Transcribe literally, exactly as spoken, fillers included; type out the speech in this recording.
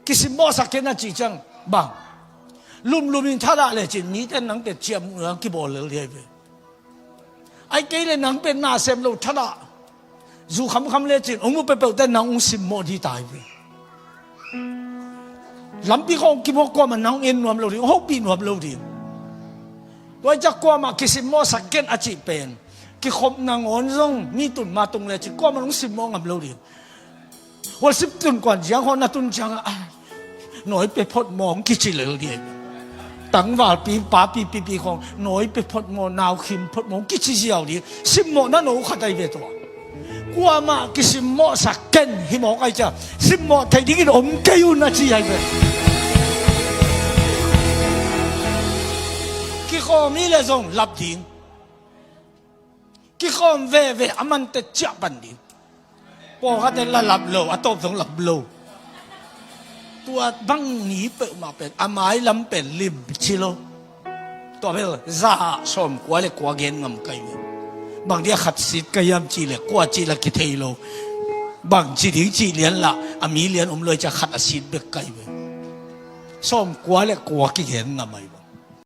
Kisimmawhsak ken a cih ciang bang? Lumlum in thadah lecin mite nang pet ciah muh nang kibawl lel dih ahi ve. Ai kei le nang pet na sem lo thadah zu khamkham lecin hong mu peuhpeuhte nang hong simmawh dih ta hi ve. Lampi khawng kimawh kuamah nang hong en nuam lo ding, hong hopih nuam lo ding. Tua hi ciah kuamah kisimmawhsak ken a cih pen kikhop nangawn zong mi tun ma tung lecin kuamah hong simmawh ngam lo ding. Worship tun kuan ziang khawng na tun ciangah, "Ai, nawi pe phot maw," hong kici lel dih. Tangvalpi, papi, pipi khawng, "Nawi pe phot maw, naukhim phot maw," hong kici ziau dih. Simmawhna no khat ahi ve tua. Kuamah kisimmawhsak ken hi mawk ahi ciah simmawh theih dingin om kei un a ci ahi ve. Kikhawm hi le zong lap ding. Kikhawm veve a man teh ciah pan ding. Pawlkhatte la lap lo, a tawp zong lap lo. Tua bang ni peuhmah pen a mailam pen lim ci lo. Tua bel za sawmkua le kua gen ngam kai ve. Bang dia khat sit ka hiam cih le kua cih la kithei lo. Bang ci ding cih lian la a mi lian om lo hi ciah khat a sit bek kai ve. Sawmkua le kua kigen ngam ahi ve.